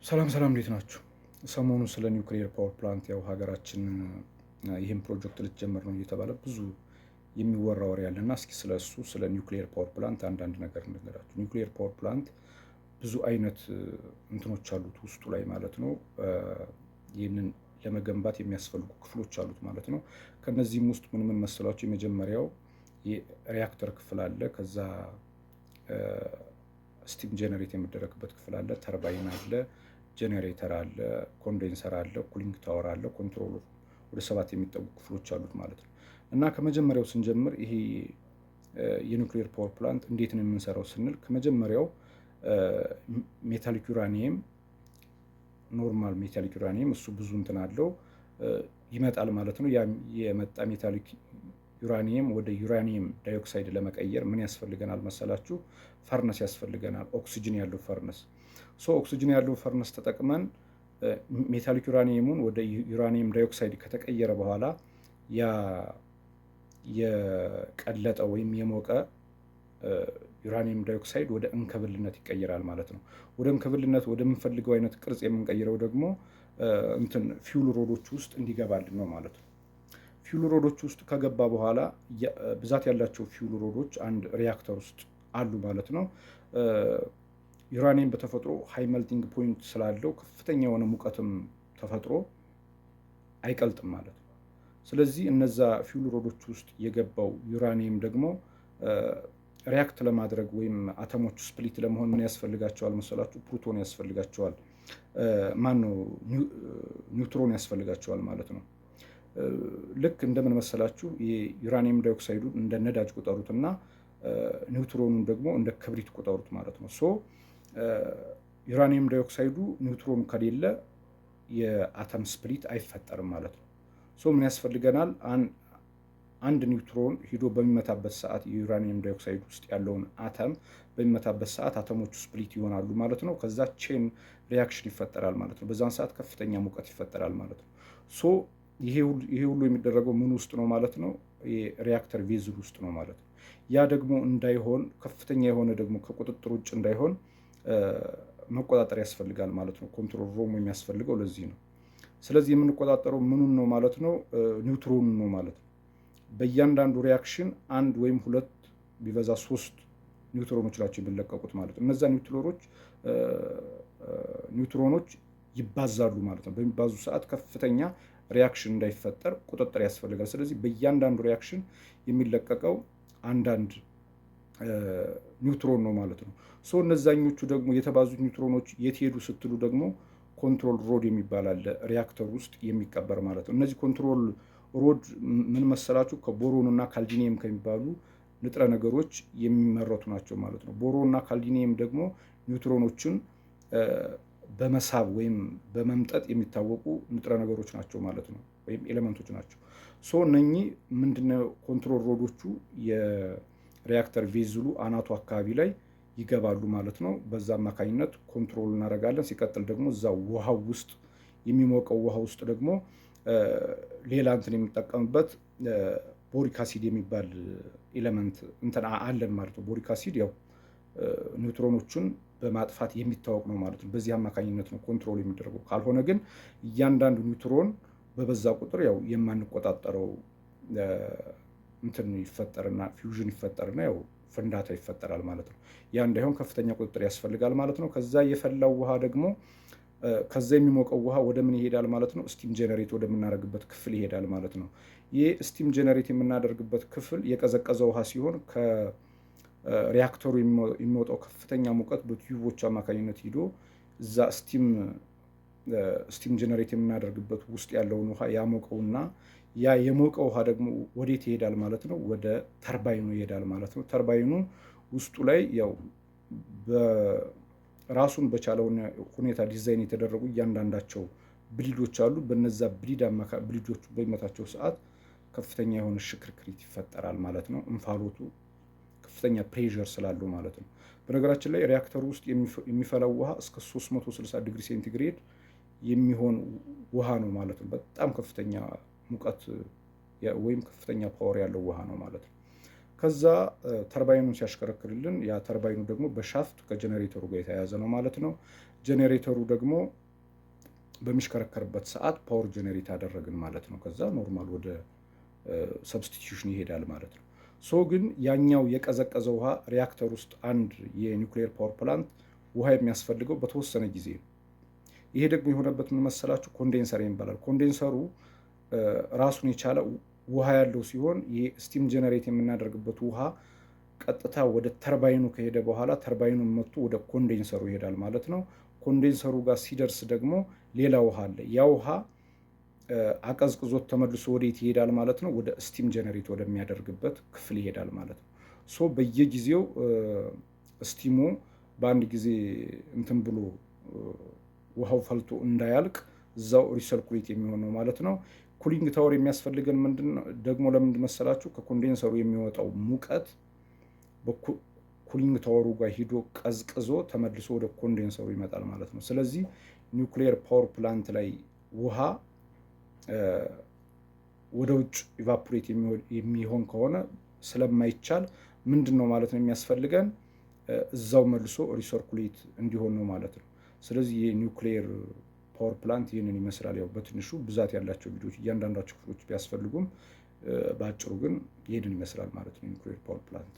ሰላም ሰላም፣ እንዴት ናችሁ? ሰሞኑን ስለ nuclear power plant ያው ሀገራችን ይህን ፕሮጀክት ልትጀምር ነው እየተባለ ብዙ የሚወራ ወሬ ያለና እስኪ ስለ እሱ ስለ nuclear power plant አንዳንድ ነገር እንነግራችሁ። Nuclear power plant ብዙ አይነት እንትኖች አሉት ውስጡ ላይ ማለት ነው። ይህንን ለመገንባት የሚያስፈልጉ ክፍሎች አሉት ማለት ነው። ከነዚህም ውስጥ ምን ምን መሰላችሁ? የመጀመሪያው የሪያክተር ክፍል አለ። ከዛ steam generate የሚደረግበት ክፍል አለ። ተርባይን አለ፣ ጄኔሬተር አለ፣ condenser አለ፣ cooling tower አለ፣ control፣ ወደ ሰባት የሚጠጉ ክፍሎች አሉት ማለት ነው። እና ከመጀመሪያው ስንጀምር ይሄ የ nuclear power plant እንዴት ነው የምንሰራው ስንል ከመጀመሪያው metallic uranium፣ normal metallic uranium እሱ ብዙ እንትን አለው ይመጣል ማለት ነው። ያ የመጣ metallic uranium ወደ uranium dioxide ለመቀየር ምን ያስፈልገናል መሰላችሁ? Furnace ያስፈልገናል። ኦክሲጅን ያለው furnace። So ኦክሲጅን ያለው furnace ተጠቅመን metallic uranium ኡን ወደ uranium dioxide ከተቀየረ በኋላ ያ የቀለጠ ወይም የሞቀ uranium dioxide ወደ እንክብልነት ይቀየራል ማለት ነው። ወደ እንክብልነት ወደምንፈልገው አይነት ቅርጽ የምንቀይረው ደግሞ እንትን fuel rod ኦች ውስጥ እንዲገባልን ነው ማለት ነው። Fuel rod ኦች ውስጥ ከገባ በኋላ ብዛት ያላቸው fuel rod ኦች አንድ ሪያክተር ውስጥ አሉ ማለት ነው። ዩራኒየም በተፈጥሮ high melting point ስላለው ከፍተኛ የሆነ ሙቀትም ተፈጥሮ አይቀልጥም ማለት ነው። ስለዚህ እነዛ fuel rod ኦች ውስጥ የገባው ዩራኒየም ደግሞ react ለማድረግ ወይም አተሞቹ split ለመሆን ምን ያስፈልጋቸዋል መሰላችሁ? ፕሮቶን ያስፈልጋቸዋል። ማን ነው፣ ኒውትሮን ያስፈልጋቸዋል ማለት ነው። ልክ እንደምን መሰላችሁ? የ uranium dioxide ኡን እንደ ነዳጅ ቁጠሩትና ኒውትሮኑን ደግሞ እንደ ክብሪት ቁጠሩት ማለት ነው። So uranium dioxide ኡ ኒውትሮኑ ከሌለ የ atom split አይፈጠርም ማለት ነው። So ምን ያስፈልገናል? አንድ ኒውትሮን ሂዶ በሚመታበት ሰዓት የ uranium dioxide ውስጥ ያለውን አተም በሚመታበት ሰዓት አተሞቹ split ይሆናሉ ማለት ነው። ከዛ chain reaction ይፈጠራል ማለት ነው። በዛን ሰዓት ከፍተኛ ሙቀት ይፈጠራል ማለት ነው። So ይሄ ሁሉ የሚደረገው ምን ውስጥ ነው ማለት ነው? የ reactor vessel ውስጥ ነው ማለት ነው። ያ ደግሞ እንዳይሆን፣ ከፍተኛ የሆነ ደግሞ ከቁጥጥር ውጭ እንዳይሆን መቆጣጠር ያስፈልጋል ማለት ነው። Control room የሚያስፈልገው ለዚህ ነው። ስለዚህ የምንቆጣጠረው ምኑን ነው ማለት ነው? ኒውትሮኑን ነው ማለት ነው። በእያንዳንዱ reaction አንድ ወይም ሁለት፣ ቢበዛ ሶስት ኒውትሮኖች ናቸው የሚለቀቁት ማለት ነው። እነዛ ኒውትሮኖች ይባዛሉ ማለት ነው። በሚባዙ ሰዓት ከፍተኛ reaction እንዳይፈጠር ቁጥጥር ያስፈልጋል። ስለዚህ በእያንዳንዱ reaction የሚለቀቀው አንዳንድ ኒውትሮን ነው ማለት ነው። So እነዛኞቹ ደግሞ የተባዙት ኒውትሮኖች የት ሄዱ ስትሉ ደግሞ control rod የሚባል አለ ሪያክተር ውስጥ የሚቀበር ማለት ነው። እነዚህ control rod ምን መሰላችሁ? ከቦሮን እና ካልዲኒየም ከሚባሉ ንጥረ ነገሮች የሚመረቱ ናቸው ማለት ነው። ቦሮን እና ካልዲኒየም ደግሞ ኒውትሮኖችን በመሳብ ወይም በመምጠጥ የሚታወቁ ንጥረ ነገሮች ናቸው ማለት ነው፣ ወይም element ኦች ናቸው። So እነኚህ ምንድነው፣ control rod ኦቹ የ reactor vessel ኡ አናቱ አካባቢ ላይ ይገባሉ ማለት ነው። በዛ አማካኝነት control እናደርጋለን። ሲቀጥል ደግሞ እዛ ውሃው ውስጥ፣ የሚሞቀው ውሃ ውስጥ ደግሞ ሌላ እንትን የምንጠቀምበት boric acid የሚባል element እንትን አለን ማለት ነው። Boric acid ያው ኒውትሮኖቹን በማጥፋት የሚታወቅ ነው ማለት ነው። በዚህ አማካኝነት ነው control የሚደረገው። ካልሆነ ግን እያንዳንዱ ኒውትሮን በበዛ ቁጥር ያው የማንቆጣጠረው እንትን ይፈጠርና fusion ይፈጠርና ያው ፍንዳታ ይፈጠራል ማለት ነው። ያ እንዳይሆን ከፍተኛ ቁጥጥር ያስፈልጋል ማለት ነው። ከዛ የፈላው ውሃ ደግሞ፣ ከዛ የሚሞቀው ውሃ ወደ ምን ይሄዳል ማለት ነው? Steam generate ወደምናደርግበት ክፍል ይሄዳል ማለት ነው። ይህ steam generate የምናደርግበት ክፍል የቀዘቀዘ ውሃ ሲሆን ከሪያክተሩ የሚወጣው ከፍተኛ ሙቀት በ tube ኦች አማካኝነት ሂዶ እዛ steam generate የምናደርግበት ውስጥ ያለውን ውሃ ያሞቀውና ያ የሞቀ ውሃ ደግሞ ወዴት ይሄዳል ማለት ነው? ወደ ተርባይኑ ይሄዳል ማለት ነው። ተርባይኑ ውስጡ ላይ ያው ራሱን በቻለ ሁኔታ ዲዛይን የተደረጉ እያንዳንዳቸው blade ኦች አሉ። በነዛ blade ኦቹ በሚመታቸው ሰዓት ከፍተኛ የሆነ ሽክርክሪት ይፈጠራል ማለት ነው። እንፋሎቱ ከፍተኛ pressure ስላለው ማለት ነው። በነገራችን ላይ ሪያክተሩ ውስጥ የሚፈላው ውሃ እስከ 360 ዲግሪ ሴንቲግሬድ የሚሆን ውሃ ነው ማለት ነው። በጣም ከፍተኛ ሙቀት ወይም ከፍተኛ power ያለው ውሃ ነው ማለት ነው። ከዛ ተርባይኑን ሲያሽከረክርልን ያ ተርባይኑ ደግሞ በ shaft ከጀኔሬተሩ ጋር የተያያዘ ነው ማለት ነው። ጀኔሬተሩ ደግሞ በሚሽከረከርበት ሰዓት power generate አደረግን ማለት ነው። ከዛ normal ወደ substitution ይሄዳል ማለት ነው። So ግን ያኛው የቀዘቀዘ ውሃ ሪያክተር ውስጥ አንድ የ nuclear power plant ውሃ የሚያስፈልገው በተወሰነ ጊዜ ነው። ይሄ ደግሞ የሆነበት ምን መሰላችሁ? Condenser ይባላል። Condenser ኡ ራሱን የቻለ ውሃ ያለው ሲሆን ይሄ steam generate የምናደርግበት ውሃ ቀጥታ ወደ ተርባይኑ ከሄደ በኋላ ተርባይኑን መጥቶ ወደ condenser ኡ ይሄዳል ማለት ነው። Condenser ኡ ጋር ሲደርስ ደግሞ ሌላ ውሃ አለ። ያ ውሃ አቀዝቅዞት ተመልሶ ወዴት ይሄዳል ማለት ነው? ወደ steam generate ወደሚያደርግበት ክፍል ይሄዳል ማለት ነው። So በየጊዜው steam ኡ በአንድ ጊዜ እንትን ብሎ ውሃው ፈልቶ እንዳያልቅ እዛው recirculate የሚሆን ነው ማለት ነው። Cooling tower የሚያስፈልገን ምንድን ደግሞ ለምንድን መሰላችሁ? ከ condenser ኡ የሚወጣው ሙቀት በ cooling tower ኡ ጋር ሂዶ ቀዝቅዞ ተመልሶ ወደ condenser ኡ ይመጣል ማለት ነው። ስለዚህ nuclear power plant ላይ ውሃ ወደ ውጭ evaporate የሚሆን ከሆነ ስለማይቻል ምንድን ነው ማለት ነው የሚያስፈልገን እዛው መልሶ recirculate እንዲሆን ነው ማለት ነው። ስለዚህ የ nuclear power plant ይህንን ይመስላል። ያው በትንሹ ብዛት ያላቸው ቪዲዮዎች እያንዳንዳቸው ክፍሎች ቢያስፈልጉም በአጭሩ ግን ይህንን ይመስላል ማለት ነው የ nuclear power plant።